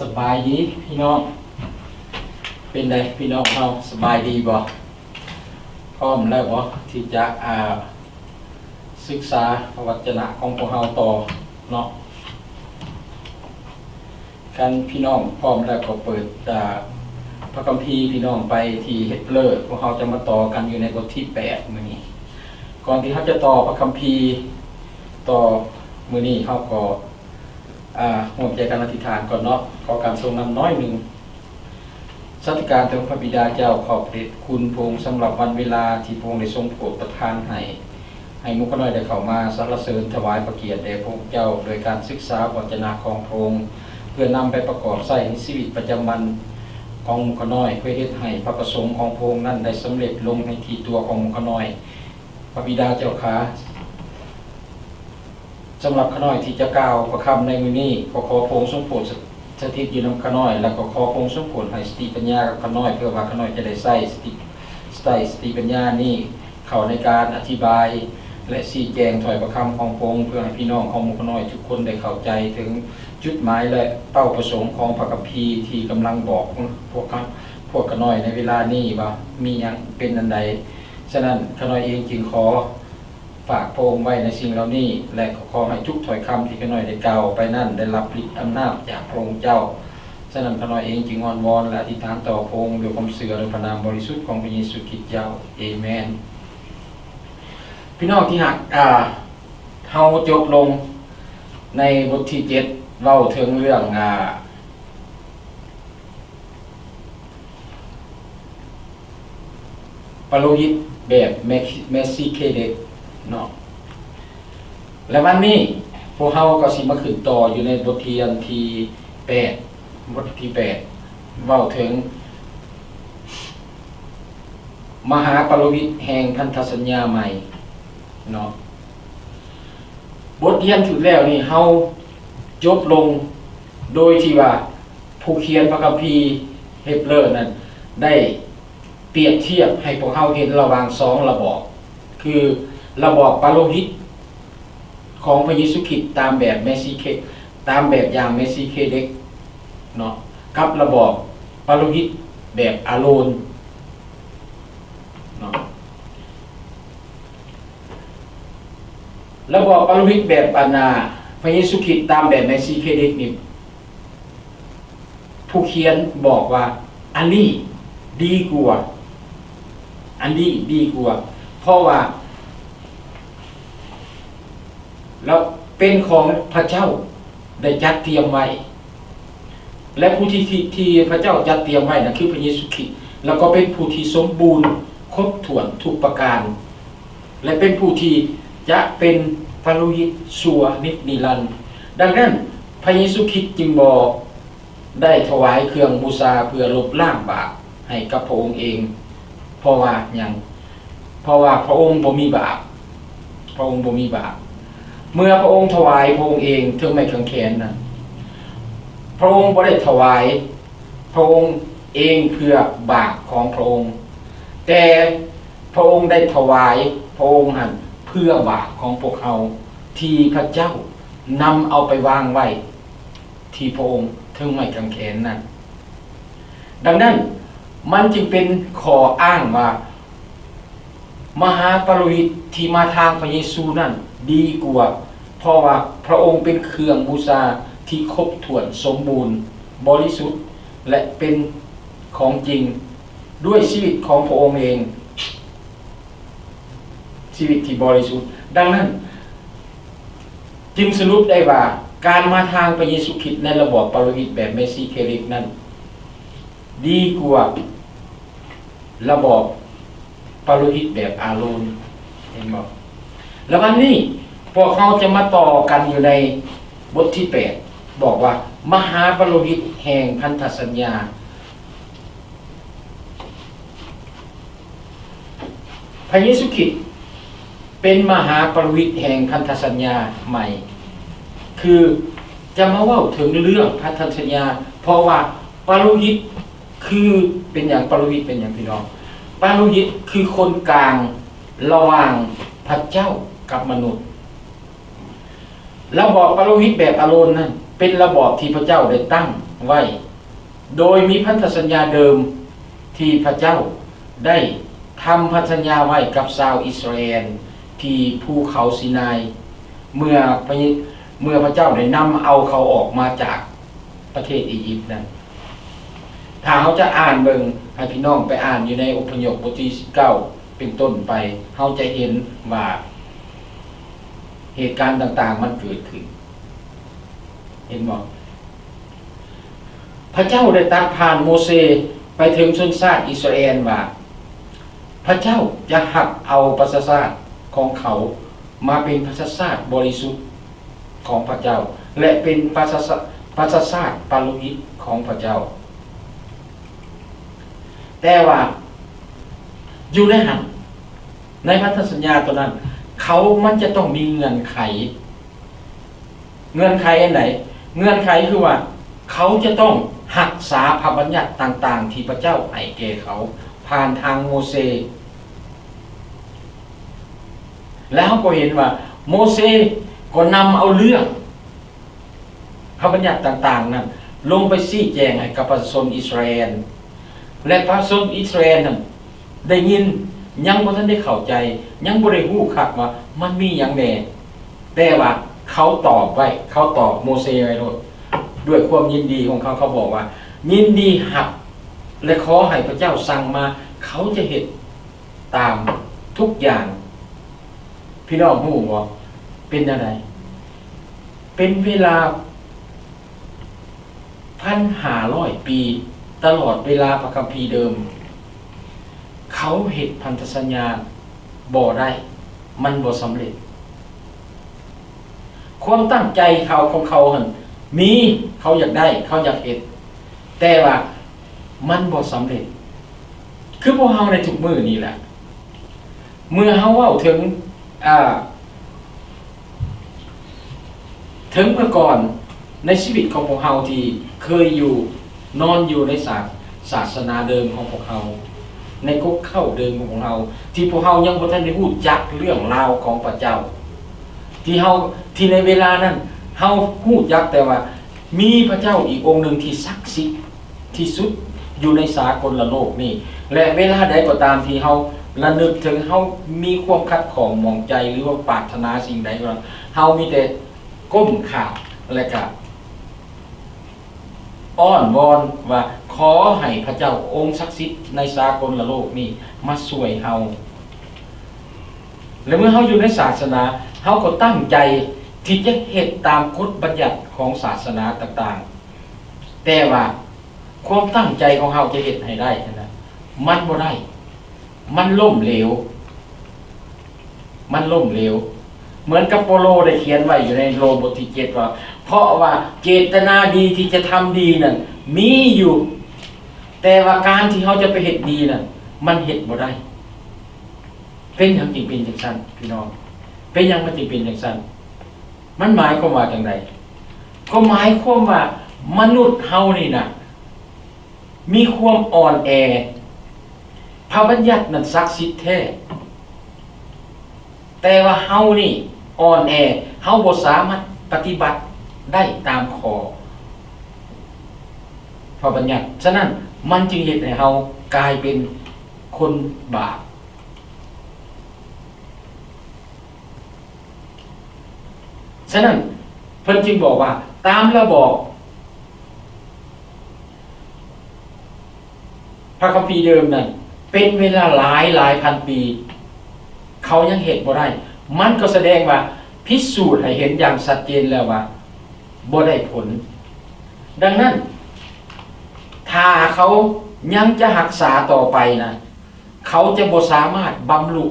ສະບາຍດີພີ່ນ້ອງ. ເປັນໃດພີ່ນ້ອງເຮົາ ສະບາຍດີບໍ່? ພ້ອມແລ້ວບໍ່ທີ່ຈະ ອ່າ ສຶກສາພະວັດຈະນະຂອງພວກເຮົາຕໍ່ເນາະ? ຄັນພີ່ນ້ອງພ້ອມແລ້ວກໍເປີດ ອ່າ ພະຄຳພີພີ່ນ້ອງໄປທີ່ເຮັບເຣີ ພວກເຮົາຈະມາຕໍ່ກັນຢູ່ໃນບົດທີແປດມື້ນີ້. ກ່ອນທີ່ເຮົາຈະຕໍ່ພະຄຳພີຕໍ່ມື້ນີ້ ເຮົາກໍ ອ່າ ຮ່ວມໃຈກັນອະທິຖານກ່ອນເນາະ. ຂໍການຊົງນຳໜ້ອຍໜຶ່ງ. ສາທິການແຕ່ອົງພະບິດາເຈົ້າ, ຂອບພະເດດຄຸນພະອົງສຳລັບວັນເວລາທີ່ພະອົງໄດ້ຊົງໂປດປະທານໃຫ້, ໃຫ້ໝູ່ຂ້ານ້ອຍໄດ້ເຂົ້າມາສັນລະເສີນຖວາຍພະກຽດແດ່ພະອົງເຈົ້າ ໂດຍການສຶກສາພະວັດຈະນະຂອງພະອົງ, ເພື່ອນຳໄປປະກອບໃຊ້ໃນຊີວິດປະຈຳວັນຂອງໝູ່ຂ້ານ້ອຍ, ເພື່ອເຮັດໃຫ້ພະປະສົງຂອງພະອົງນັ້ນໄດ້ສຳເລັດລົງໃນທີ່ຕົວຂອງໝູ່ຂ້ານ້ອຍ. ພະບິດາເຈົ້າຂ້າ, ສຳລັບຂ້ານ້ອຍທີ່ຈະກ່າວພະຄຳໃນມື້ນີ້, ກໍຂໍພະອົງຊົງໂປດສະ ສະຖິດຢູ່ນຳຂ້ານ້ອຍ, ແລະ ກໍຂໍພະອົງຊົງໂປດໃຫ້ສະຕິປັນຍາກັບຂ້ານ້ອຍ, ເພື່ອວ່າຂ້ານ້ອຍຈະໄດ້ໃຊ້ສະຕິ ໃຊ້ສະຕິປັນຍານີ້ເຂົ້າໃນການອະທິບາຍ ແລະ ຊີ້ແຈງຖ້ອຍພະຄຳຂອງພະອົງ, ເພື່ອໃຫ້ພີ່ນ້ອງຂອງໝູ່ຂ້ານ້ອຍທຸກຄົນໄດ້ເຂົ້າໃຈເຖິງຈຸດໝາຍ ແລະ ເປົ້າປະສົງຂອງພະຄຳພີທີ່ກຳລັງບອກພວກ ພວກຂ້ານ້ອຍໃນເວລານີ້ວ່າມີຫຍັງເປັນອັນໃດ. ສະນັ້ນ ຂ້ານ້ອຍເອງຈຶ່ງຂໍ ຝາກພະອົງໄວ້ໃນສິ່ງເຫຼົ່ານີ້ ແລະ ກໍຂໍໃຫ້ທຸກຖ້ອຍຄຳທີ່ຂ້ານ້ອຍໄດ້ກ່າວອອກໄປນັ້ນ ໄດ້ຮັບລິດອຳນາດຈາກພະອົງເຈົ້າ. ສະນັ້ນ ຂ້ານ້ອຍເອງຈຶ່ງອ້ອນວອນ ແລະ ອະທິຖານຕໍ່ພະອົງດ້ວຍຄວາມເຊື່ອໃນພະນາມບໍລິສຸດຂອງພະເຢຊູຄຣິດເຈົ້າ. ເອເມນ. ພີ່ນ້ອງທີ່ຮັກ, ອາ, ເຮົາຈົບລົງໃນບົດທີເຈັດ ເວົ້າເຖິງເລື່ອງ, ອາ, ປາໂລຫິດແບບແມ ແມຊີເຄເດັກເນາະ. ແລະ ວັນນີ້ພວກເຮົາກໍຊິມາຂຶ້ນຕໍ່ຢູ່ໃນບົດຮຽນທີແປດ, ບົດທີແປດ ເວົ້າເຖິງມະຫາປາໂລຫິດແຫ່ງພັນທະສັນຍາໃໝ່ເນາະ. ບົດຮຽນທີ່ແລ້ວນີ້ ເຮົາຈົບລົງໂດຍທີ່ວ່າ ຜູ້ຂຽນພະຄຳພີເຮັບເຣີນັ້ນ ໄດ້ປຽບທຽບໃຫ້ພວກເຮົາເຫັນລະຫວ່າງສອງລະບອບ, ຄືລະບອບປາໂລຫິດຂອງພະເຢຊູຄຣິດຕາມແບບແມຊີເຄ ຕາມແບບຢ່າງແມຊີເຄເດັກເນາະ, ກັບລະບອບປາໂລຫິດແບບອາໂລນເນາະ. ລະບອບປາໂລຫິດແບບ ອັນນ່າ ພະເຢຊູຄຣິດຕາມແບບແມຊີເຄເດັກນີ້ ຜູ້ຂຽນບອກວ່າ ອັນນີ້ດີກວ່າ, ອັນນີ້ດີກວ່າ, ເພາະວ່າ ແລ້ວເປັນຂອງພະເຈົ້າໄດ້ຈັດຕຽມໄວ້ ແລະ ຜູ້ທີ່ ທີ່ ທີ່ພະເຈົ້າຈັດຕຽມໄວ້ນັ້ນຄືພະເຢຊູຄຣິດ, ແລ້ວກໍເປັນຜູ້ທີ່ສົມບູນຄົບຖ້ວນທຸກປະການ ແລະ ເປັນຜູ້ທີ່ຈະເປັນປາໂລຫິດຊົ່ວນິດນິລັນ. ດັ່ງນັ້ນ ພະເຢຊູຄຣິດຈຶ່ງບໍ່ໄດ້ຖວາຍເຄື່ອງບູຊາເພື່ອລົບລ້າງບາບໃຫ້ກັບພະອົງເອງ. ເພາະວ່າຫຍັງ? ເພາະວ່າພະອົງບໍ່ມີບາບ, ພະອົງບໍ່ມີບາບ. ເມື່ອພະອົງຖວາຍພະອົງເອງເທິງໄມ້ກາງແຂນນັ້ນ, ພະອົງບໍ່ໄດ້ຖວາຍພະອົງເອງເພື່ອບາບຂອງພະອົງ, ແຕ່ ພະອົງໄດ້ຖວາຍພະອົງຫັ້ນເພື່ອບາບຂອງພວກເຮົາ ທີ່ພະເຈົ້ານຳເອົາໄປວາງໄວ້ທີ່ພະອົງເທິງໄມ້ກາງແຂນນັ້ນ. ດັ່ງນັ້ນ ມັນຈຶ່ງເປັນຂໍ້ອ້າງວ່າ ມະຫາປາໂລຫິດທີ່ມາທາງພະເຢຊູນັ້ນດີກວ່າ, ເພາະວ່າພະອົງເປັນເຄື່ອງບູຊາທີ່ຄົບຖ້ວນສົມບູນ, ບໍລິສຸດ ແລະ ເປັນຂອງຈິງ. ດ້ວຍຊີວິດຂອງພະອົງເອງ, ຊີວິດທີ່ບໍລິສຸດ. ດັ່ງນັ້ນ ຈຶ່ງສະຫຼຸບໄດ້ວ່າ ການມາທາງພະເຢຊູຄຣິດໃນລະບອບປາໂລຫິດແບບເມຊີເຄເດັກນັ້ນ ດີກວ່າລະບອບປາໂລຫິດແບບອາໂລນ. ເຫັນບໍ່? ແລະ ວັນນີ້ພວກເຮົາຈະມາຕໍ່ກັນຢູ່ໃນບົດທີແປດ ບອກວ່າ ມະຫາປາໂລຫິດແຫ່ງພັນທະສັນຍາ. ພະເຢຊູຄຣິດເປັນມະຫາປາໂລຫິດແຫ່ງພັນທະສັນຍາໃໝ່, ຄືຈະມາເວົ້າເຖິງເລື່ອງພັນທະສັນຍາ, ເພາະວ່າປາໂລຫິດຄືເປັນຫຍັງ? ປາໂລຫິດເປັນຫຍັງ ພີ່ນ້ອງ? ປາໂລຫິດຄືຄົນກາງລະຫວ່າງພະເຈົ້າກັບມະນຸດ. ລະບອບປາໂລຫິດແບບອາໂລນນັ້ນ ເປັນລະບອບທີ່ພະເຈົ້າໄດ້ຕັ້ງໄວ້ ໂດຍມີພັນທະສັນຍາເດີມທີ່ພະເຈົ້າໄດ້ທຳພັນທະສັນຍາໄວ້ກັບຊາວອິດສະຣາແອນທີ່ພູເຂົາຊີນາຍ ເມື່ອພະ ເມື່ອພະເຈົ້າໄດ້ນຳເອົາເຂົາອອກມາຈາກປະເທດອີຢິບນັ້ນ. ຖ້າເຮົາຈະອ່ານເບິ່ງ ໃຫ້ພີ່ນ້ອງໄປອ່ານຢູ່ໃນອົບພະຍົບບົດທີສິບເກົ້າເປັນຕົ້ນໄປ ເຮົາຈະເຫັນວ່າເຫດການຕ່າງໆມັນເກີດຂຶ້ນ. ເຫັນບໍ່? ພະເຈົ້າໄດ້ຕັດຜ່ານໂມເຊໄປເຖິງຊົນຊາດອິດສະຣາແອນວ່າ ພະເຈົ້າຈະຮັບເອົາປາສາຊາດຂອງເຂົາມາເປັນປາສາຊາດບໍລິສຸດຂອງພະເຈົ້າ ແລະ ເປັນປາສາຊາ ປາສາຊາດປາໂລຫິດຂອງພະເຈົ້າ. ແຕ່ວ່າຢູ່ໃນຫັ້ນ ໃນພັນທະສັນຍາຕົວນັ້ນ ເຂົາ ມັນຈະຕ້ອງມີເງື່ອນໄຂ. ເງື່ອນໄຂອັນໃດ? ເງື່ອນໄຂຄືວ່າ ເຂົາຈະຕ້ອງຮັກສາພະບັນຍັດຕ່າງໆທີ່ພະເຈົ້າໃຫ້ແກ່ເຂົາຜ່ານທາງໂມເຊ. ແລະ ເຮົາກໍເຫັນວ່າໂມເຊກໍນຳເອົາເລື່ອງ ພະບັນຍັດຕ່າງໆນັ້ນ ລົງໄປຊີ້ແຈງໃຫ້ກັບປະຊາຊົນອິດສະຣາແອນ ແລະ ປະຊາຊົນອິດສະຣາແອນນັ້ນໄດ້ຍິນ ຍັງບໍ່ທັນໄດ້ເຂົ້າໃຈ ຍັງບໍ່ໄດ້ຮູ້ຄັກວ່າມັນມີຫຍັງແດ່ ແຕ່ວ່າເຂົາຕອບໄວ້ ເຂົາຕອບໂມເຊໄວ້ໂລດ ດ້ວຍຄວາມຍິນດີຂອງເຂົາ ເຂົາບອກວ່າ ຍິນດີຮັບ ແລະ ຂໍໃຫ້ພະເຈົ້າສັ່ງມາ ເຂົາຈະເຮັດຕາມທຸກຢ່າງ. ພີ່ນ້ອງຮູ້ບໍ່? ເປັນແນວໃດ? ເປັນເວລາ ໜຶ່ງພັນຫ້າຮ້ອຍປີ ຕະຫຼອດເວລາພະຄຳພີເດີມ ເຂົາເຮັດພັນທະສັນຍາບໍ່ໄດ້ ມັນບໍ່ສຳເລັດ. ຄວາມຕັ້ງໃຈເຂົາ ຂອງເຂົາຫັ້ນມີ ເຂົາຢາກໄດ້ ເຂົາຢາກເຮັດ ແຕ່ວ່າມັນບໍ່ສຳເລັດ. ຄືພວກເຮົາໃນທຸກມື້ນີ້ແຫຼະ ເມື່ອເຮົາເວົ້າເຖິງ ອ່າ ເຖິງເມື່ອກ່ອນໃນຊີວິດຂອງພວກເຮົາທີ່ເຄີຍຢູ່ ນອນຢູ່ໃນສາ ສາສະໜາເດີມຂອງພວກເຮົາ ໃນກົກເຄົ້າເດີມຂອງພວກເຮົາ ທີ່ພວກເຮົາຍັງບໍ່ທັນໄດ້ຮູ້ຈັກເລື່ອງລາວຂອງພະເຈົ້າ ທີ່ເຮົາ ທີ່ໃນເວລານັ້ນເຮົາຮູ້ຈັກແຕ່ວ່າ ມີພະເຈົ້າອີກອົງໜຶ່ງທີ່ສັກສິດທີ່ສຸດຢູ່ໃນສາກົນລະໂລກນີ້ ແລະ ເວລາໃດກໍຕາມທີ່ເຮົາລະນຶກເຖິງ ເຮົາມີຄວາມຂັດຂ້ອງໝອງໃຈ ຫຼືວ່າປາດຖະໜາສິ່ງໃດກໍຕາມ ເຮົາມີແຕ່ກົ້ມຂາບ ແລະກະອ້ອນວອນວ່າ ຂໍໃຫ້ພະເຈົ້າອົງສັກສິດໃນສາກົນລະໂລກນີ້ມາຊ່ວຍເຮົາ. ແລະ ເມື່ອເຮົາຢູ່ໃນສາສະໜາ ເຮົາກໍຕັ້ງໃຈທີ່ຈະເຮັດຕາມກົດບັນຍັດຂອງສາສະໜາຕ່າງໆ ແຕ່ວ່າຄວາມຕັ້ງໃຈຂອງເຮົາຈະເຮັດໃຫ້ໄດ້ນັ້ນນະ ມັນບໍ່ໄດ້ ມັນລົ້ມເຫຼວ ມັນລົ້ມເຫຼວ. ເໝືອນກັບເປົາໂລໄດ້ຂຽນໄວ້ຢູ່ໃນໂລມບົດທີເຈັດວ່າ ເພາະວ່າເຈດຕະນາດີທີ່ຈະທຳດີນັ້ນມີຢູ່ ແຕ່ວ່າການທີ່ເຮົາຈະໄປເຮັດດີນັ້ນ ມັນເຮັດບໍ່ໄດ້. ເປັນຫຍັງຈຶ່ງເປັນຈັ່ງຊັ້ນ ພີ່ນ້ອງ? ເປັນຫຍັງມັນຈຶ່ງເປັນຈັ່ງຊັ້ນ? ມັນໝາຍຄວາມວ່າຈັ່ງໃດ? ກໍໝາຍຄວາມວ່າມະນຸດເຮົານີ້ນະ ມີຄວາມອ່ອນແອ. ພະບັນຍັດນັ້ນສັກສິດແທ້, ແຕ່ວ່າເຮົານີ້ອ່ອນແອ, ເຮົາບໍ່ສາມາດປະຕິບັດໄດ້ຕາມຂໍ້ພະບັນຍັດ. ສະນັ້ນ, ມັນຈຶ່ງເຮັດໃຫ້ເຮົາກາຍເປັນຄົນບາບ. ສະນັ້ນ, ເພິ່ນຈຶ່ງບອກວ່າ ຕາມລະບອບພະຄຳພີເດີມນັ້ນ ເປັນເວລາຫຼາຍ, ຫຼາຍພັນປີ, ເຂົາຍັງເຮັດບໍ່ໄດ້. ມັນກໍສະແດງວ່າ ພິສູດໃຫ້ເຫັນຢ່າງຊັດເຈນແລ້ວວ່າ ບໍ່ໄດ້ຜົນ. ດັ່ງນັ້ນ, ຖ້າເຂົາຍັງຈະຮັກສາຕໍ່ໄປນະ, ເຂົາຈະບໍ່ສາມາດບຳລຸ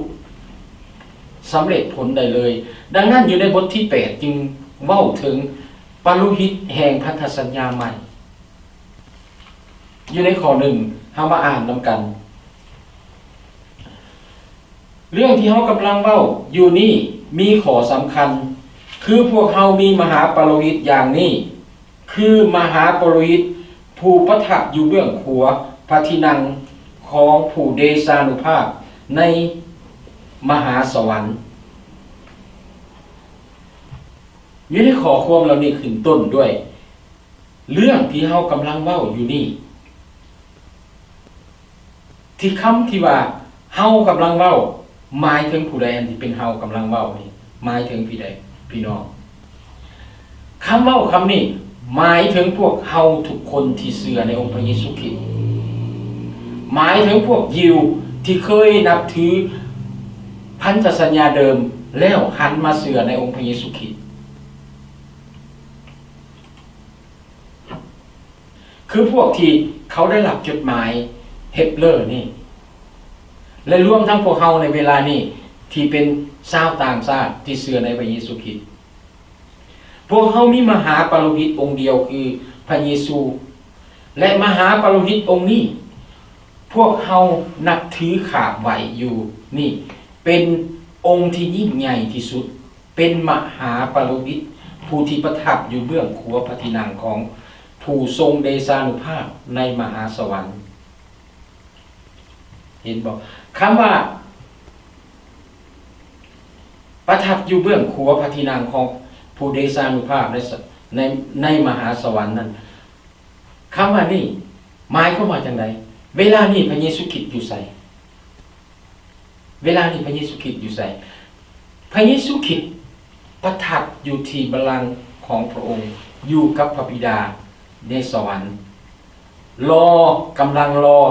ສຳເລັດຜົນໄດ້ເລີຍ. ດັ່ງນັ້ນ, ຢູ່ໃນບົດທີແປດຈຶ່ງເວົ້າເຖິງປະໂລຫິດແຫ່ງພັນທະສັນຍາໃໝ່. ຢູ່ໃນຂໍ້ໜຶ່ງ, ເຮົາມາອ່ານນຳກັນ. ເລື່ອງທີ່ເຮົາກຳລັງເວົ້າຢູ່ນີ້ມີຂໍ້ສຳຄັນ, ຄືພວກເຮົາມີມະຫາປະໂລຫິດຢ່າງນີ້, ຄືມະຫາປະໂລຫິດຜູ້ປະທັບຢູ່ເບື້ອງຂວາພະທີ່ນັ່ງຂອງຜູ້ເດຊານຸພາບໃນມະຫາສະຫວັນ. ຢູ່ໃນຂໍ້ຄວາມເຫຼົ່ານີ້ຂຶ້ນຕົ້ນດ້ວຍ ເລື່ອງທີ່ເຮົາກຳລັງເວົ້າຢູ່ນີ້ ທີ່ຄຳທີ່ວ່າເຮົາກຳລັງເວົ້າ ໝາຍເຖິງຜູ້ໃດ? ອັນທີ່ເປັນເຮົາກຳລັງເວົ້ານີ້ ໝາຍເຖິງຜູ້ໃດ ພີ່ນ້ອງ? ຄຳເວົ້າຄຳນີ້ ໝາຍເຖິງພວກເຮົາທຸກຄົນທີ່ເຊື່ອໃນອົງພະເຢຊູຄຣິດ, ໝາຍເຖິງພວກຢິວທີ່ເຄີຍນັບຖືພັນທະສັນຍາເດີມ ແລ້ວຫັນມາເຊື່ອໃນອົງພະເຢຊູຄຣິດ. ຄືພວກທີ່ເຂົາໄດ້ຮັບຈົດໝາຍເຮັບເລີນີ້ ແລະ ລວມທັງພວກເຮົາໃນເວລານີ້ ທີ່ເປັນຊາວຕ່າງຊາດທີ່ເຊື່ອໃນພະເຢຊູຄຣິດ. ພວກເຮົາມີມະຫາປະໂລຫິດອົງດຽວຄືພະເຢຊູ ແລະ ມະຫາປະໂລຫິດອົງນີ້ ພວກເຮົານັບຖືຂາບໄຫວ້ຢູ່ນີ້ ເປັນອົງທີ່ຍິ່ງໃຫຍ່ທີ່ສຸດ, ເປັນມະຫາປະໂລຫິດ ຜູ້ທີ່ປະທັບຢູ່ເບື້ອງຂວາພະທີ່ນັ່ງຂອງຜູ້ຊົງເດຊານຸພາບໃນມະຫາສະຫວັນ. ເຫັນບໍ່? ຄຳວ່າປະທັບຢູ່ເບື້ອງຂວາພະທີ່ນັ່ງຂອງຜູ້ເດຊານຸພາບໃນສະ ໃນ ໃນມະຫາສະຫວັນນັ້ນ ຄຳວ່ານີ້ໝາຍຄວາມວ່າຈັ່ງໃດ? ເວລານີ້ພະເຢຊູຄຣິດຢູ່ໃສ? ເວລານີ້ພະເຢຊູຄຣິດຢູ່ໃສ? ພະເຢຊູຄຣິດປະທັບຢູ່ທີ່ບັນລັງຂອງພະອົງ ຢູ່ກັບພະບິດາໃນສະຫວັນ, ລໍ ກຳລັງລໍ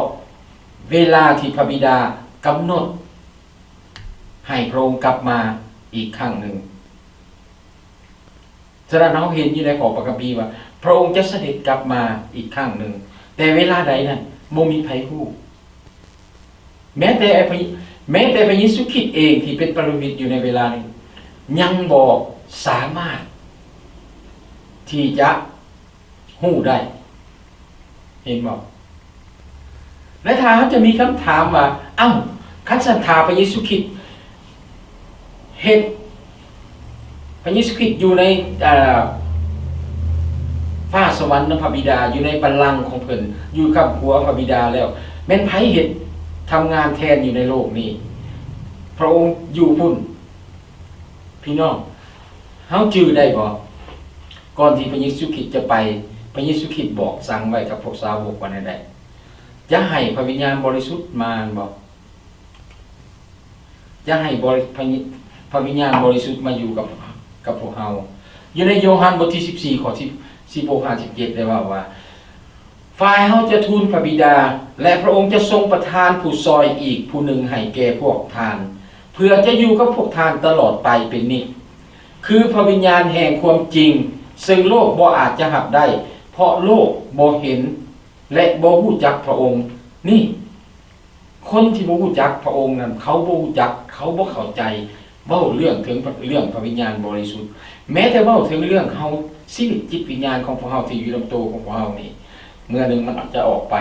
ເວລາທີ່ພະບິດາກຳນົດໃຫ້ພະອົງກັບມາອີກຄັ້ງໜຶ່ງ. ສະນັ້ນ ເຮົາເຫັນຢູ່ໃນຂໍ້ພະຄຳພີວ່າ ພະອົງຈະສະເດັດກັບມາອີກຄັ້ງໜຶ່ງ, ແຕ່ເວລາໃດນັ້ນ ບໍ່ມີໃຜຮູ້. ແມ້ແຕ່ພະ ແມ້ແຕ່ພະເຢຊູຄຣິດເອງທີ່ເປັນປະໂລຫິດຢູ່ໃນເວລານີ້ ຍັງບໍ່ສາມາດທີ່ຈະຮູ້ໄດ້. ເຫັນບໍ່? ແລະ ຖ້າເຮົາຈະມີຄຳຖາມວ່າ ເອົ້າ ຄັນຊັ້ນຖ້າພະເຢຊູຄຣິດເຮັດ ພະເຢຊູຄຣິດຢູ່ໃນ ເອີ ຟ້າສະຫວັນນຳພະບິດາ ຢູ່ໃນບັນລັງຂອງເພິ່ນ ຢູ່ຂ້າງຂວາພະບິດາແລ້ວ ແມ່ນໃຜເຮັດທຳງານແທນຢູ່ໃນໂລກນີ້? ພະອົງຢູ່ພຸ້ນ. ພີ່ນ້ອງ ເຮົາຈື່ໄດ້ບໍ່? ກ່ອນທີ່ພະເຢຊູຄຣິດຈະໄປ ພະເຢຊູຄຣິດບອກສັ່ງໄວ້ກັບພວກສາວົກວ່າແນວໃດ? ຈະໃຫ້ພະວິນຍານບໍລິສຸດມາ ແມ່ນບໍ່? ຈະໃຫ້ບໍລິ ພະ ພະວິນຍານບໍລິສຸດມາຢູ່ກັບ ກັບພວກເຮົາ. ຢູ່ໃນໂຍຮັນບົດທີສິບສີ່ ຂໍ້ສິບ ສິບຫົກຫາສິບເຈັດ ໄດ້ເວົ້າວ່າ ຝ່າຍເຮົາຈະທູນພະບິດາ ແລະ ພະອົງຈະຊົງປະທານຜູ້ຊ່ອຍອີກຜູ້ໜຶ່ງໃຫ້ແກ່ພວກທ່ານ ເພື່ອຈະຢູ່ກັບພວກທ່ານຕະຫຼອດໄປເປັນນິດ ຄືພະວິນຍານແຫ່ງຄວາມຈິງ ເຊິ່ງໂລກບໍ່ອາດຈະຮັບໄດ້ ເພາະໂລກບໍ່ເຫັນ ແລະ ບໍ່ຮູ້ຈັກພະອົງ. ນີ້ ຄົນທີ່ບໍ່ຮູ້ຈັກພະອົງນັ້ນ ເຂົາບໍ່ຮູ້ຈັກ ເຂົາບໍ່ເຂົ້າໃຈ ເວົ້າເລື່ອງເຖິງເລື່ອງພະວິນຍານບໍລິສຸດ ແມ້ແຕ່ເວົ້າເຖິງເລື່ອງເຮົາ ຊີວິດຈິດວິນຍານຂອງພວກເຮົາທີ່ຢູ່ນຳໂຕຂອງພວກເຮົານີ້ ເມື່ອໜຶ່ງມັນອາດຈະອອກໄປ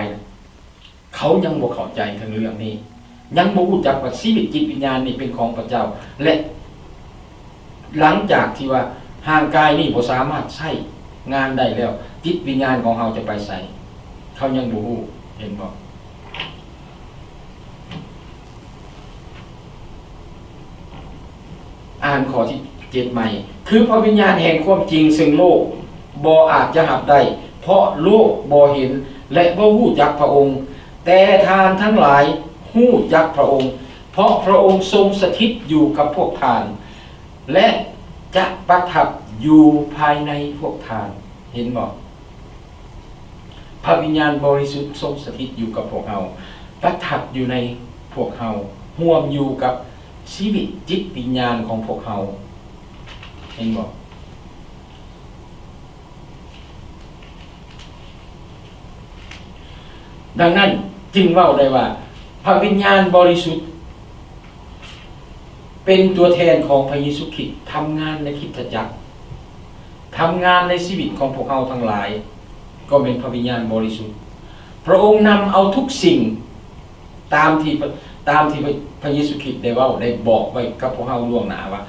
ເຂົາຍັງບໍ່ເຂົ້າໃຈເຖິງເລື່ອງນີ້ ຍັງບໍ່ຮູ້ຈັກວ່າຊີວິດຈິດວິນຍານນີ້ເປັນຂອງພະເຈົ້າ ແລະ ຫຼັງຈາກທີ່ວ່າຮ່າງກາຍນີ້ບໍ່ສາມາດໃຊ້ງານໄດ້ແລ້ວ ຈິດວິນຍານຂອງເຮົາຈະໄປໃສ? ເຂົາຍັງບໍ່ຮູ້ ເຫັນບໍ່? ອ່ານຂໍ້ທີເຈັດໃໝ່ ຄືພະວິນຍານແຫ່ງຄວາມຈິງ ເຊິ່ງໂລກບໍ່ອາດຈະຮັບໄດ້ ເພາະໂລກບໍ່ເຫັນ ແລະ ບໍ່ຮູ້ຈັກພະອົງ. ແຕ່ທ່ານທັງຫຼາຍຮູ້ຈັກພະອົງ ເພາະພະອົງຊົງສະຖິດຢູ່ກັບພວກທ່ານ ແລະ ຈະປະທັບຢູ່ພາຍໃນພວກທ່ານ. ເຫັນບໍ່? ພະວິນຍານບໍລິສຸດຊົງສະຖິດຢູ່ກັບພວກເຮົາ, ປະທັບຢູ່ໃນພວກເຮົາ, ຮ່ວມຢູ່ກັບຊີວິດຈິດວິນຍານຂອງພວກເຮົາ. ເຫັນບໍ່? ດັ່ງນັ້ນຈຶ່ງເວົ້າໄດ້ວ່າ ພະວິນຍານບໍລິສຸດ ເປັນຕົວແທນຂອງພະເຢຊູຄຣິດ ທຳງານໃນຄຣິສຕະຈັກ, ທຳງານໃນຊີວິດຂອງພວກເຮົາທັງຫຼາຍ ກໍແມ່ນພະວິນຍານບໍລິສຸດ. ພະອົງນຳເອົາທຸກສິ່ງ ຕາມທີ່ ຕາມທີ່ພະ ພະເຢຊູຄຣິດໄດ້ເວົ້າ ໄດ້ບອກໄວ້ກັບພວກເຮົາລ່ວງໜ້າວ່າ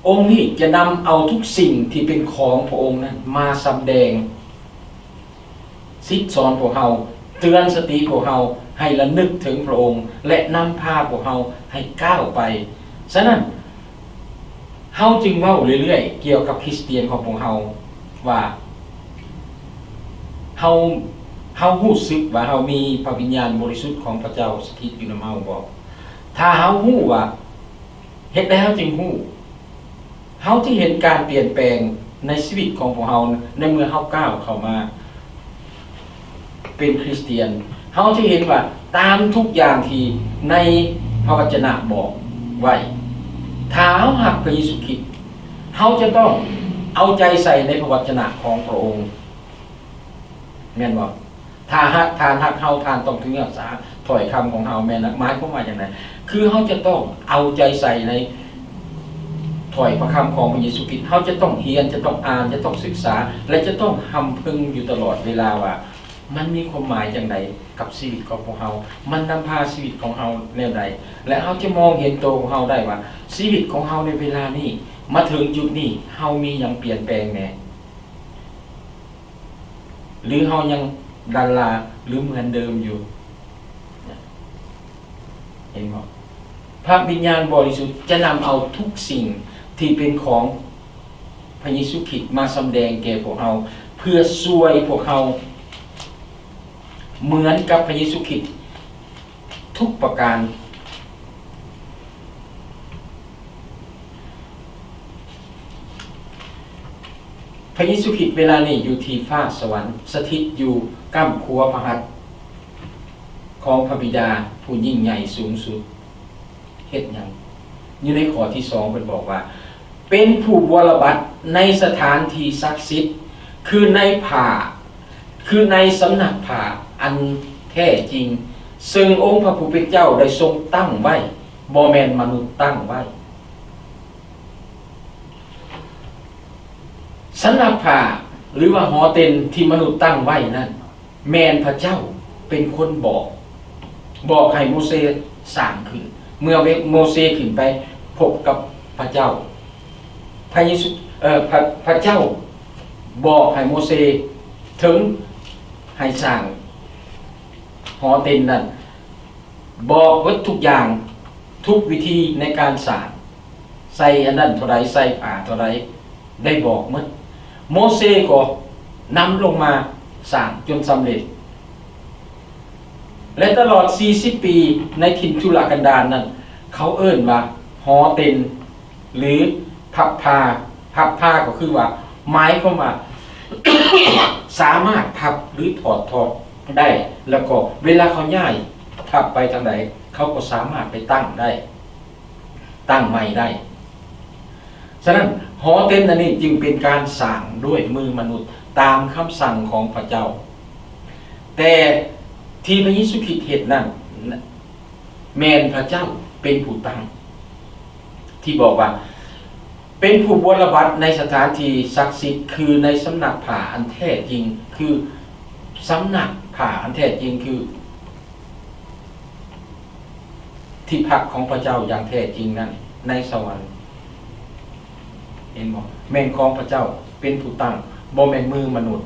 ອົງນີ້ຈະນຳເອົາທຸກສິ່ງທີ່ເປັນຂອງພະອົງນັ້ນມາສຳແດງ ສິດສອນພວກເຮົາ, ເຕືອນສະຕິພວກເຮົາໃຫ້ລະນຶກເຖິງພະອົງ ແລະ ນຳພາພວກເຮົາໃຫ້ກ້າວໄປ. ສະນັ້ນ, ເຮົາຈຶ່ງເວົ້າເລື້ອຍໆກ່ຽວກັບຄຣິສຕຽນຂອງພວກເຮົາວ່າ ເຮົາ ເຮົາຮູ້ສຶກວ່າເຮົາມີພະວິນຍານບໍລິສຸດຂອງພະເຈົ້າສະຖິດຢູ່ນຳເຮົາບໍ່? ຖ້າເຮົາຮູ້ວ່າ ເຮັດໃດເຮົາຈຶ່ງຮູ້? ເຮົາຈະເຫັນການປ່ຽນແປງໃນຊີວິດຂອງພວກເຮົາ ໃນເມື່ອເຮົາກ້າວເຂົ້າມາເປັນຄຣິສຕຽນ. ເຮົາຈະເຫັນວ່າຕາມທຸກຢ່າງທີ່ໃນພະວັດຈະນະບອກໄວ້, ຖ້າເຮົາຮັກພະເຢຊູຄຣິດ, ເຮົາຈະຕ້ອງເອົາໃຈໃສ່ໃນພະວັດຈະນະຂອງພະອົງ. ແມ່ນບໍ່? ຖ້າຫາກທ່ານຮັກເຮົາ, ທ່ານຕ້ອງຖືຮັກສາຖ້ອຍຄຳຂອງເຮົາ. ແມ່ນ ໝາຍຄວາມວ່າຈັ່ງໃດ? ຄືເຮົາຈະຕ້ອງເອົາໃຈໃສ່ໃນຖ້ອຍພະຄຳຂອງພະເຢຊູຄຣິດ. ເຮົາຈະຕ້ອງຮຽນ, ຈະຕ້ອງອ່ານ, ຈະຕ້ອງສຶກສາ ແລະ ຈະຕ້ອງຮຳເພິງຢູ່ຕະຫຼອດເວລາວ່າ ມັນມີຄວາມໝາຍຈັ່ງໃດກັບຊີວິດຂອງພວກເຮົາ, ມັນນຳພາຊີວິດຂອງເຮົາແນວໃດ, ແລະ ເຮົາຈະມອງເຫັນໂຕຂອງເຮົາໄດ້ວ່າ ຊີວິດຂອງເຮົາໃນເວລານີ້ ມາເຖິງຈຸດນີ້ ເຮົາມີຫຍັງປ່ຽນແປງແດ່? ຫຼືເຮົາຍັງດັນລາ ຫຼືເໝືອນເດີມຢູ່? ເຫັນບໍ່? ພະວິນຍານບໍລິສຸດຈະນຳເອົາທຸກສິ່ງທີ່ເປັນຂອງພະເຢຊູຄຣິດມາສຳແດງແກ່ພວກເຮົາ ເພື່ອຊ່ວຍພວກເຮົາເໝືອນກັບພະເຢຊູຄຣິດ ທຸກປະການ. ພະເຢຊູຄຣິດເວລານີ້ຢູ່ທີ່ຟ້າສະຫວັນ, ສະຖິດຢູ່ກ້ຳຂວາພະຫັດຂອງພະບິດາຜູ້ຍິ່ງໃຫຍ່ສູງສຸດ. ເຮັດຫຍັງ? ຢູ່ໃນຂໍ້ທີສອງ ເພິ່ນບອກວ່າ ເປັນຜູ້ບົວລະບັດໃນສະຖານທີ່ສັກສິດ, ຄືໃນຜ້າ, ຄືໃນສຳນັກຜ້າອັນແທ້ຈິງ, ເຊິ່ງອົງພະຜູ້ເປັນເຈົ້າໄດ້ຊົງຕັ້ງໄວ້, ບໍ່ແມ່ນມະນຸດຕັ້ງໄວ້. ສຳນັກຜ້າ ຫຼືວ່າຫໍເຕັນທີ່ມະນຸດຕັ້ງໄວ້ນັ້ນ ແມ່ນພະເຈົ້າເປັນຄົນບອກ, ບອກໃຫ້ໂມເຊສ້າງຂຶ້ນ. ເມື່ອໂມເຊຂຶ້ນໄປພົບກັບພະເຈົ້າ, ພະເຢຊູ ເອີ ພະ ພະເຈົ້າບອກໃຫ້ໂມເຊເຖິງໃຫ້ສ້າງຫໍເຕັນນັ້ນ, ບອກເບິດທຸກຢ່າງ, ທຸກວິທີໃນການສ້າງ, ໃສ່ອັນນັ້ນເທົ່າໃດ, ໃສ່ຜ້າເທົ່າໃດ, ໄດ້ບອກໝົດ. ໂມເຊກໍນຳລົງມາສ້າງຈົນສຳເລັດ. ແລະ ຕະຫຼອດສີ່ສິບປີໃນຖິ່ນທຸລະກັນດານນັ້ນ, ເຂົາເອີ້ນວ່າຫໍເຕັນ ຫຼື ພັບພາ. ພັບພາກໍຄືວ່າ ໝາຍຄວາມວ່າ ສາມາດພັບ ຫຼື ຖອດຖອກໄດ້, ແລ້ວກໍເວລາເຂົາຍ້າຍທັບໄປທາງໃດ, ເຂົາກໍສາມາດໄປຕັ້ງໄດ້. ຕັ້ງໃໝ່ໄດ້. ສະນັ້ນ, ຫໍເຕັນອັນນີ້ຈຶ່ງເປັນການສ້າງດ້ວຍມືມະນຸດຕາມຄຳສັ່ງຂອງພະເຈົ້າ. ແຕ່ທີ່ພະເຢຊູຄຣິດເຮັດນັ້ນ ແມ່ນພະເຈົ້າເປັນຜູ້ຕັ້ງ, ທີ່ບອກວ່າ ເປັນຜູ້ບົວລະບັດໃນສະຖານທີ່ສັກສິດ, ຄືໃນສຳນັກຜ້າອັນແທ້ຈິງ, ຄືສຳນັກຜ້າອັນແທ້ຈິງ, ຄື ທີ່ພັກຂອງພະເຈົ້າຢ່າງແທ້ຈິງນັ້ນໃນສະຫວັນ. ເຫັນບໍ່? ແມ່ນຂອງພະເຈົ້າເປັນຜູ້ຕັ້ງ, ບໍ່ແມ່ນມືມະນຸດ.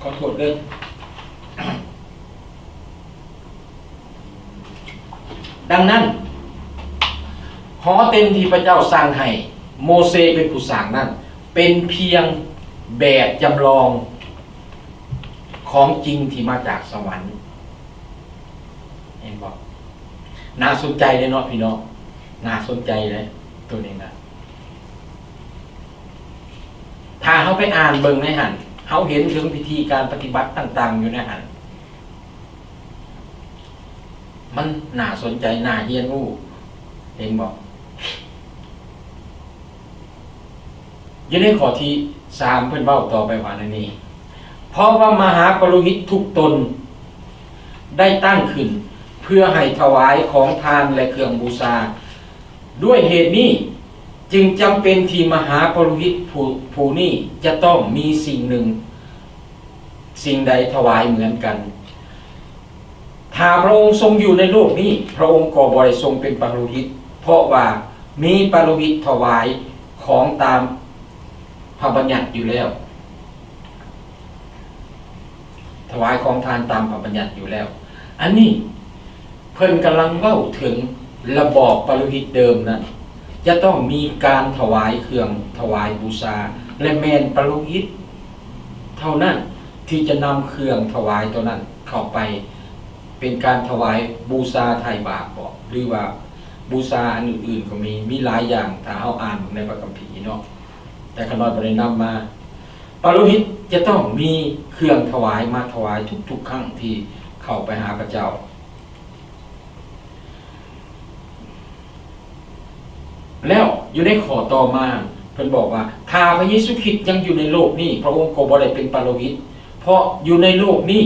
ຂໍໂທດເດີ້. ດັ່ງນັ້ນ, ຫໍເຕັນທີ່ພະເຈົ້າສັ່ງໃຫ້ໂມເຊເປັນຜູ້ສ້າງນັ້ນ ເປັນພຽງແບບຈຳລອງຂອງຈິງທີ່ມາຈາກສະຫວັນ. ເຫັນບໍ່? ໜ້າສົນໃຈເດ້ເນາະ ພີ່ນ້ອງ, ໜ້າສົນໃຈເດ້ ໂຕນີ້ນະ. ຖ້າເຮົາໄປອ່ານເບິ່ງໃນຫັ້ນ, ເຮົາເຫັນເຖິງພິທີການປະຕິບັດຕ່າງໆຢູ່ໃນຫັ້ນ. ມັນໜ້າສົນໃຈ, ໜ້າຮຽນຮູ້, ເຫັນບໍ່? ຢູ່ໃນຂໍ້ທີສາມ ເພິ່ນເວົ້າຕໍ່ໄປວ່າແນວນີ້, ເພາະວ່າມະຫາປະໂລຫິດທຸກຕົນໄດ້ຕັ້ງຂຶ້ນເພື່ອໃຫ້ຖວາຍຂອງທານ ແລະ ເຄື່ອງບູຊາ. ດ້ວຍເຫດນີ້ຈຶ່ງຈຳເປັນທີ່ມະຫາປະໂລຫິດຜູ້ ຜູ້ນີ້ຈະຕ້ອງມີສິ່ງໜຶ່ງ ສິ່ງໃດຖວາຍເໝືອນກັນ. ຖ້າພະອົງຊົງຢູ່ໃນໂລກນີ້, ພະອົງກໍບໍ່ໄດ້ຊົງເປັນປະໂລຫິດ, ເພາະວ່າມີປະໂລຫິດຖວາຍຂອງຕາມພະບັນຍັດຢູ່ແລ້ວ, ຖວາຍຂອງທານຕາມພະບັນຍັດຢູ່ແລ້ວ. ອັນນີ້ ເພິ່ນກຳລັງເວົ້າເຖິງລະບອບປະໂລຫິດເດີມນັ້ນ, ຈະຕ້ອງມີການຖວາຍເຄື່ອງຖວາຍບູຊາ ແລະ ແມ່ນປະໂລຫິດເທົ່ານັ້ນທີ່ຈະນຳເຄື່ອງຖວາຍຕົວນັ້ນເຂົ້າໄປ ເປັນການຖວາຍບູຊາໄຖ່ບາບບໍ ຫຼືວ່າບູຊາອັນອື່ນໆກໍມີ ມີຫຼາຍຢ່າງ ຖ້າເຮົາອ່ານໃນພະຄຳພີເນາະ ແຕ່ຂ້ານ້ອຍບໍ່ໄດ້ນຳມາ. ປະໂລຫິດຈະຕ້ອງມີເຄື່ອງຖວາຍມາຖວາຍທຸກໆຄັ້ງທີ່ເຂົ້າໄປຫາພະເຈົ້າ. ແລ້ວຢູ່ໃນຂໍ້ຕໍ່ມາ ເພິ່ນບອກວ່າ ຖ້າພະເຢຊູຄຣິດຍັງຢູ່ໃນໂລກນີ້ ພະອົງກໍບໍ່ໄດ້ເປັນປະໂລຫິດ ເພາະຢູ່ໃນໂລກນີ້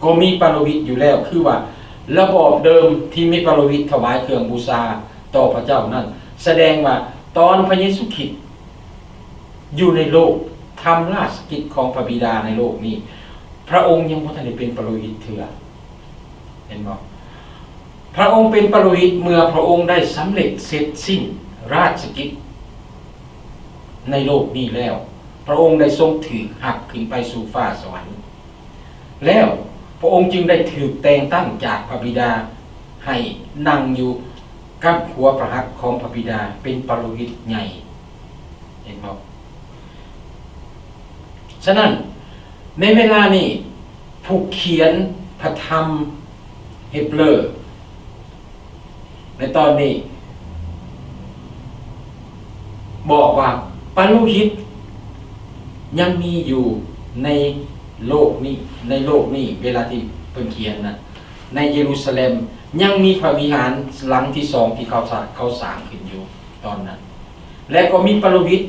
ກໍມີປະໂລຫິດຢູ່ແລ້ວ ຄືວ່າລະບອບເດີມທີ່ມີປະໂລຫິດຖວາຍເຄື່ອງບູຊາຕໍ່ພະເຈົ້ານັ້ນ ສະແດງວ່າຕອນພະເຢຊູຄຣິດ ຢູ່ໃນໂລກ ທຳລາຊະກິດຂອງພະບິດາໃນໂລກນີ້ ພະອົງຍັງບໍ່ທັນໄດ້ເປັນປະໂລຫິດເທື່ອ. ເຫັນບໍ່? ພະອົງເປັນປະໂລຫິດເມື່ອພະອົງໄດ້ສຳເລັດເສັດສິ້ນລາຊະກິດໃນໂລກນີ້ແລ້ວ, ພະອົງໄດ້ຊົງຖືກຮັບຂຶ້ນໄປສູ່ຟ້າສະຫວັນ. ແລ້ວພະອົງຈຶ່ງໄດ້ຖືກແຕ່ງຕັ້ງຈາກພະບິດາໃຫ້ນັ່ງຢູ່ກ້ຳຂວາພະຫັດຂອງພະບິດາ ເປັນປະໂລຫິດໃຫຍ່. ເຫັນບໍ່? ສະນັ້ນ ໃນເວລານີ້ ຜູ້ຂຽນພະທຳເຮັບເລີ ໃນຕອນນີ້ບອກວ່າ ປະໂລຫິດຍັງມີຢູ່ໃນໂລກນີ້, ໃນໂລກນີ້ ເວລາທີ່ເພິ່ນຂຽນນະ ໃນເຢຣູຊາແລັມຍັງມີພະວິຫານຫຼັງທີສອງທີ່ເຂົາສ້າງ, ເຂົາສ້າງຂຶ້ນຢູ່ຕອນນັ້ນ ແລະ ກໍມີປະໂລຫິດ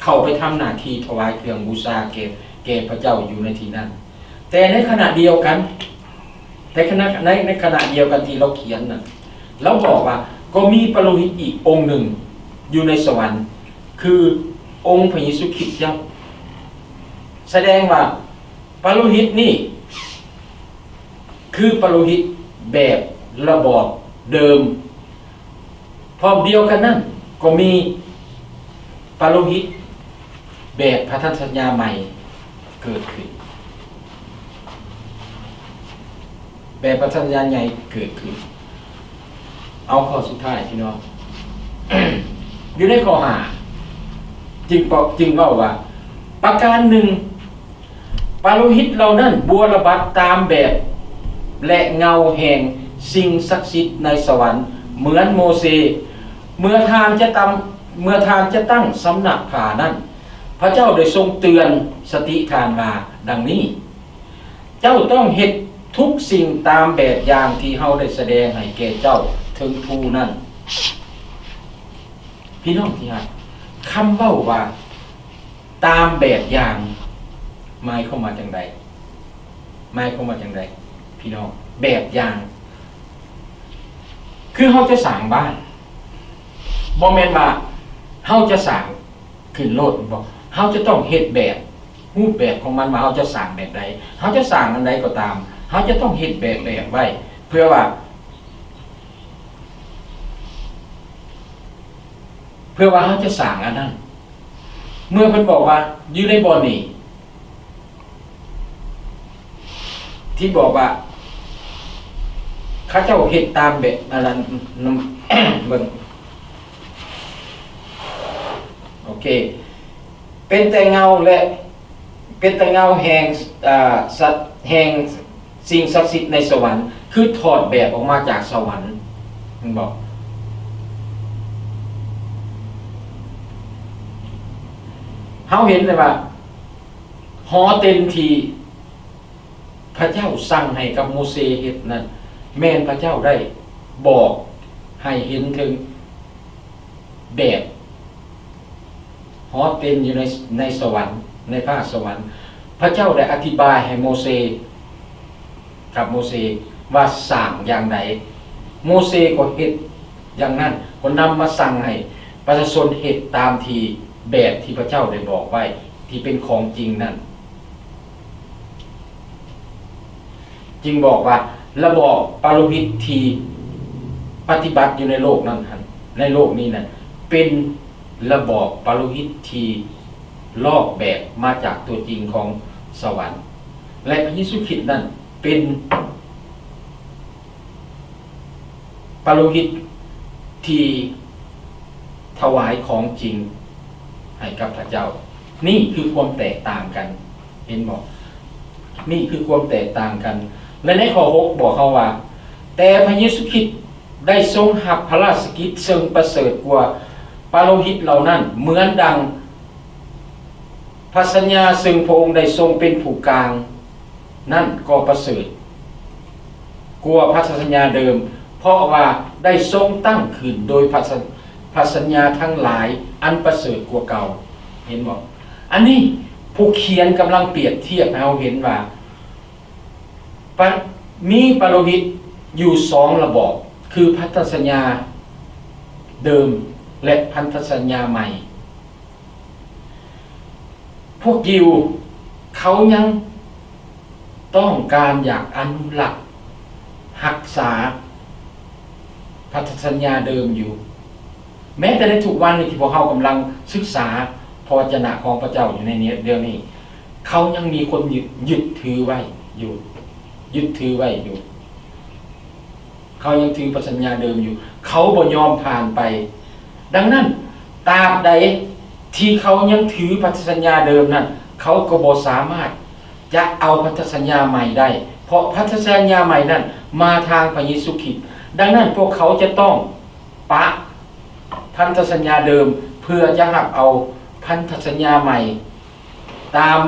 ເຂົ້າໄປທຳໜ້າທີ່ຖວາຍເຄື່ອງບູຊາແກ່, ແກ່ພະເຈົ້າຢູ່ໃນທີ່ນັ້ນ. ແຕ່ໃນຂະນະດຽວກັນ ໃນຂະນະ, ໃນ, ໃນຂະນະດຽວກັນທີ່ລາວຂຽນນັ້ນ ລາວບອກວ່າ ກໍມີປະໂລຫິດອີກອົງໜຶ່ງຢູ່ໃນສະຫວັນ ຄືອົງພະເຢຊູຄຣິດເຈົ້າ. ສະແດງວ່າປະໂລຫິດນີ້ ຄືປະໂລຫິດແບບລະບອບເດີມ. ພ້ອມດຽວກັນນັ້ນ ກໍມີປະໂລຫິດແບບພັນທະສັນຍາໃໝ່ເກີດຂຶ້ນ, ແບບພັນທະສັນຍາໃຫຍ່ເກີດຂຶ້ນ. ເອົາຂໍ້ສຸດທ້າຍພີ່ນ້ອງ ຢູ່ໃນຂໍ້ຫ້າ ຈຶ່ງເວົ້າ, ຈຶ່ງເວົ້າວ່າ ປະການໜຶ່ງ ປະໂລຫິດເຫຼົ່ານັ້ນບົວລະບັດຕາມແບບ ແລະ ເງົາແຫ່ງສິ່ງສັກສິດໃນສະຫວັນ ເໝືອນໂມເຊ. ເມື່ອທ່ານຈະຕັ້ງ, ເມື່ອທ່ານຈະຕັ້ງສຳນັກຜ້ານັ້ນ ພະເຈົ້າໄດ້ຊົງເຕືອນສະຕິທ່ານວ່າ ດັ່ງນີ້, ເຈົ້າຕ້ອງເຮັດທຸກສິ່ງຕາມແບບຢ່າງທີ່ເຮົາໄດ້ສະແດງໃຫ້ແກ່ເຈົ້າເທິງພູນັ້ນ. ພີ່ນ້ອງທີ່ຮັກ, ຄຳເວົ້າວ່າ ຕາມແບບຢ່າງ ໝາຍຄວາມວ່າຈັ່ງໃດ? ໝາຍຄວາມວ່າຈັ່ງໃດພີ່ນ້ອງ? ແບບຢ່າງ ຄືເຮົາຈະສ້າງບ້ານ ບໍ່ແມ່ນວ່າເຮົາຈະສ້າງຂຶ້ນໂລດ ແມ່ນບໍ່? ເຮົາຈະຕ້ອງເຮັດແບບ, ຮູບແບບຂອງມັນວ່າເຮົາຈະສ້າງແບບໃດ. ເຮົາຈະສ້າງອັນໃດກໍຕາມ ເຮົາຈະຕ້ອງເຮັດແບບ, ແບບໄວ້ ເພື່ອວ່າ ເພື່ອວ່າເຮົາຈະສ້າງອັນນັ້ນ. ເມື່ອເພິ່ນບອກວ່າຢູ່ໃນບ່ອນນີ້ ທີ່ບອກວ່າເຂົາເຈົ້າເຮັດຕາມແບບອັນນັ້ນ ເບິ່ງ ໂອເຄ ເປັນແຕ່ເງົາ ແລະ ເປັນແຕ່ເງົາແຫ່ງ ອາ ສັດ ແຫ່ງ ສິ່ງສັກສິດໃນສະຫວັນ ຄືຖອດແບບອອກມາຈາກສະຫວັນ ແມ່ນບໍ່? ເຮົາເຫັນໄດ້ວ່າ ຫໍເຕັນທີ່ພະເຈົ້າສັ່ງໃຫ້ກັບໂມເຊເຮັດນັ້ນ ແມ່ນພະເຈົ້າໄດ້ບອກໃຫ້ເຫັນເຖິງ ແບບຫໍເຕັນຢູ່ໃນ, ໃນສະຫວັນ, ໃນຟ້າສະຫວັນ. ພະເຈົ້າໄດ້ອະທິບາຍໃຫ້ໂມເຊ, ກັບໂມເຊວ່າສ້າງຢ່າງໃດ, ໂມເຊກໍເຮັດຢ່າງນັ້ນ, ກໍນຳມາສັ່ງໃຫ້ປະຊາຊົນເຮັດຕາມທີ່, ແບບທີ່ພະເຈົ້າໄດ້ບອກໄວ້, ທີ່ເປັນຂອງຈິງນັ້ນ. ຈຶ່ງບອກວ່າລະບອບປະໂລຫິດທີ່ປະຕິບັດຢູ່ໃນໂລກນັ້ນຫັ້ນ, ໃນໂລກນີ້ນັ້ນ ເປັນລະບອບປະໂລຫິດທີ່ລອກແບບມາຈາກຕົວຈິງຂອງສະຫວັນ ແລະ ພະເຢຊູຄຣິດນັ້ນເປັນ ປະໂລຫິດທີ່ ຖວາຍຂອງຈິງໃຫ້ກັບພະເຈົ້າ. ນີ້ຄືຄວາມແຕກຕ່າງກັນ. ເຫັນບໍ່? ນີ້ຄືຄວາມແຕກຕ່າງກັນ. ແລະ ໃນຂໍ້ຫົກບອກເຮົາວ່າ, ແຕ່ພະເຢຊູຄຣິດໄດ້ຊົງຮັບພະລາຊະກິດເຊິ່ງປະເສີດກວ່າປາໂລຫິດເຫຼົ່ານັ້ນ, ເໝືອນດັ່ງ ພະສັນຍາເຊິ່ງພະອົງໄດ້ຊົງເປັນຜູ້ກາງນັ້ນກໍປະເສີດກວ່າພັນທະສັນຍາເດີມ, ເພາະວ່າໄດ້ຊົງຕັ້ງຂຶ້ນໂດຍພັນທະ ພັນທະສັນຍາທັງຫຼາຍອັນປະເສີດກວ່າເກົ່າ. ເຫັນບໍ່? ອັນນີ້ຜູ້ຂຽນກຳລັງປຽບທຽບໃຫ້ເຮົາເຫັນວ່າ ປະ ມີປາໂລຫິດຢູ່ສອງລະບອບ, ຄືພັນທະສັນຍາເດີມ ແລະ ພັນທະສັນຍາໃໝ່. ພວກຢິວເຂົາຍັງຕ້ອງການຢາກອະນຸລັກຮັກສາພັນທະສັນຍາເດີມຢູ່. ແມ້ແຕ່ໃນທຸກວັນນີ້ທີ່ພວກເຮົາກຳລັງສຶກສາພະວະຈະນະຂອງພະເຈົ້າຢູ່ໃນດຽວນີ້, ເຂົາຍັງມີຄົນຍຶດ ຍຶດຖືໄວ້ຢູ່, ຍຶດຖືໄວ້ຢູ່. ເຂົາຍັງຖືພັນທະສັນຍາເດີມຢູ່, ເຂົາບໍ່ຍອມຜ່ານໄປ. ດັ່ງນັ້ນ, ຕາບໃດທີ່ເຂົາຍັງຖືພັນທະສັນຍາເດີມນັ້ນ, ເຂົາກໍບໍ່ສາມາດຈະເອົາພັນທະສັນຍາໃໝ່ໄດ້, ເພາະພັນທະສັນຍາໃໝ່ນັ້ນມາທາງພະເຢຊູຄຣິດ. ດັ່ງນັ້ນ, ພວກເຂົາຈະຕ້ອງປະພັນທະສັນຍາເດີມ ເພື່ອຈະຮັບເອົາພັນທະສັນຍາໃໝ່ ຕາມ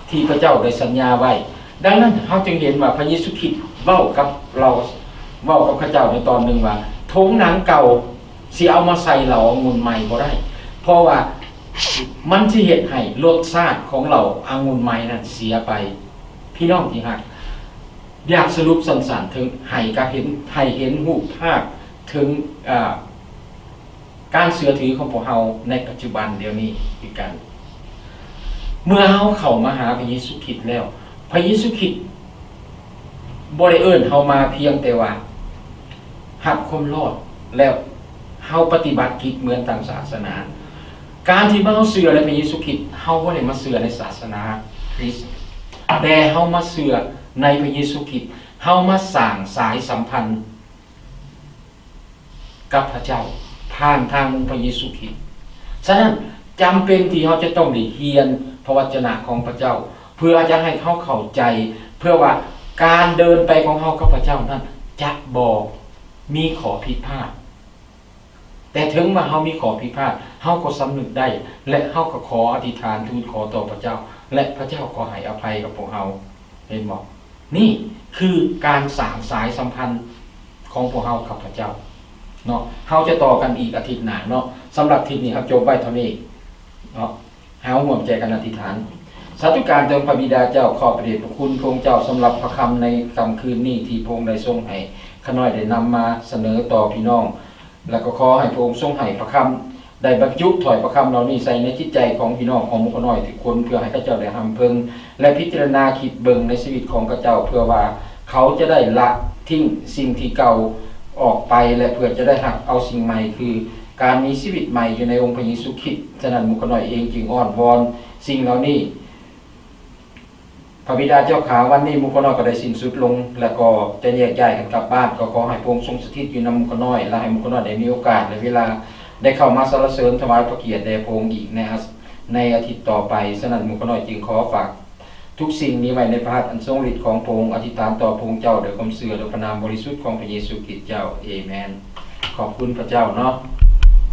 ທີ່ພະເຈົ້າໄດ້ສັນຍາໄວ້. ດັ່ງນັ້ນ, ເຮົາຈຶ່ງເຫັນວ່າພະເຢຊູຄຣິດເວົ້າກັບເຮົາ, ເວົ້າກັບເຂົາເຈົ້າໃນຕອນໜຶ່ງວ່າ, ຖົງໜັງເກົ່າຊິເອົາມາໃສ່ເຫຼົ້າອະງຸ່ນໃໝ່ບໍ່ໄດ້, ເພາະວ່າມັນຊິເຮັດໃຫ້ລົດຊາດຂອງເຫຼົ້າອະງຸ່ນໃໝ່ນັ້ນເສຍໄປ. ພີ່ນ້ອງທີ່ຮັກ, ຢາກສະຫຼຸບສັ້ນໆ ເຖິງໃຫ້ກະເຫັນ, ໃຫ້ເຫັນຮູບພາບເຖິງ, ເອີ່, ການເຊື່ອຖືຂອງພວກເຮົາໃນປັດຈຸບັນດຽວນີ້ຄືກັນ. ເມື່ອເຮົາເຂົ້າມາຫາພະເຢຊູຄຣິດແລ້ວ, ພະເຢຊູຄຣິດບໍ່ໄດ້ເອີ້ນເຮົາມາພຽງແຕ່ວ່າຮັບຄວາມລອດ ແລ້ວເຮົາປະຕິບັດກິດເໝືອນຕາມສາສະໜາ. ການທີ່ວ່າເຮົາເຊື່ອໃນພະເຢຊູຄຣິດ, ເຮົາບໍ່ໄດ້ມາເຊື່ອໃນສາສະໜາຄຣິດ, ແຕ່ເຮົາມາເຊື່ອໃນພະເຢຊູຄຣິດ, ເຮົາມາສ້າງສາຍສຳພັນ ກັບພະເຈົ້າຜ່ານທາງອົງພະເຢຊູຄຣິດ. ສະນັ້ນ, ຈຳເປັນທີ່ເຮົາຈະຕ້ອງໄດ້ຮຽນພະວະຈະນະຂອງພະເຈົ້າ ເພື່ອຈະໃຫ້ເຮົາເຂົ້າໃຈ, ເພື່ອວ່າການເດີນໄປຂອງເຮົາກັບພະເຈົ້ານັ້ນຈະບໍ່ມີຂໍ້ຜິດພາດ. ແຕ່ເຖິງວ່າເຮົາມີຂໍ້ຜິດພາດ, ເຮົາກໍສຳນຶກໄດ້ ແລະ ເຮົາກໍຂໍອະທິຖານທູນຂໍຕໍ່ພະເຈົ້າ ແລະ ພະເຈົ້າກໍໃຫ້ອະໄພກັບພວກເຮົາ. ເຫັນບໍ່? ນີ້ຄືການສ້າງສາຍສຳພັນຂອງພວກເຮົາກັບພະເຈົ້າເນາະ. ເຮົາຈະຕໍ່ກັນອີກອາທິດໜ້າເນາະ. ສຳລັບທິດນີ້ເຮົາຈົບໄວ້ເທົ່ານີ້ເນາະ. ເຮົາຮ່ວມໃຈກັນອະທິຖານ. ສາທຸການເຖິງພະບິດາເຈົ້າ, ຂອບພະເດດພະຄຸນພະອົງເຈົ້າສຳລັບພະຄຳໃນຄ່ຳຄືນນີ້ທີ່ພະອົງໄດ້ຊົງໃຫ້ຂ້ານ້ອຍໄດ້ນຳມາສະເໜີຕໍ່ພີ່ນ້ອງ. ແລະ ກໍຂໍໃຫ້ພະອົງຊົງໃຫ້ພະຄຳ ໄດ້ບັນຈຸຖ້ອຍພະຄຳເຫຼົ່ານີ້ໃສ່ໃນຈິດໃຈຂອງພີ່ນ້ອງຂອງໝູ່ຂ້ານ້ອຍທຸກຄົນ, ເພື່ອໃຫ້ເຂົາເຈົ້າໄດ້ຮຳເພິງ ແລະ ພິຈາລະນາຄິດເບິ່ງໃນຊີວິດຂອງເຂົາເຈົ້າ, ເພື່ອວ່າເຂົາຈະໄດ້ລະຖິ້ມສິ່ງທີ່ເກົ່າອອກໄປ ແລະ ເພື່ອຈະໄດ້ຮັບເອົາສິ່ງໃໝ່, ຄືການມີຊີວິດໃໝ່ຢູ່ໃນອົງພະເຢຊູຄຣິດ. ສະນັ້ນ, ໝູ່ຂ້ານ້ອຍເອງຈຶ່ງອ້ອນວອນສິ່ງເຫຼົ່ານີ້. ພະບິດາເຈົ້າຂ້າ, ວັນນີ້ໝູ່ຂ້ານ້ອຍກໍໄດ້ສິ້ນສຸດລົງ ແລະ ກໍຈະແຍກຍ້າຍກັນກັບບ້ານ. ກໍຂໍໃຫ້ພະອົງຊົງສະຖິດຢູ່ນຳໝູ່ຂ້ານ້ອຍ ແລະ ໃຫ້ໝູ່ຂ້ານ້ອຍໄດ້ມີໂອກາດ ແລະ ເວລາໄດ້ເຂົ້າມາສັນລະເສີນຖວາຍພະກຽດແດ່ພະອົງອີກໃນອາ ໃນອາທິດຕໍ່ໄປ. ສະນັ້ນ, ໝູ່ຂ້ານ້ອຍຈຶ່ງຂໍຝາກທຸກສິ່ງນີ້ໄວ້ໃນພະຫັດອັນຊົງລິດຂອງພະອົງ, ອະທິຖານຕໍ່ພະອົງເຈົ້າດ້ວຍຄວາມເຊື່ອ ໃນພະນາມບໍລິສຸດຂອງພະເຢຊູຄຣິດເຈົ້າ. ເອເມນ. ຂອບຄຸນພະເຈົ້າເນາະ.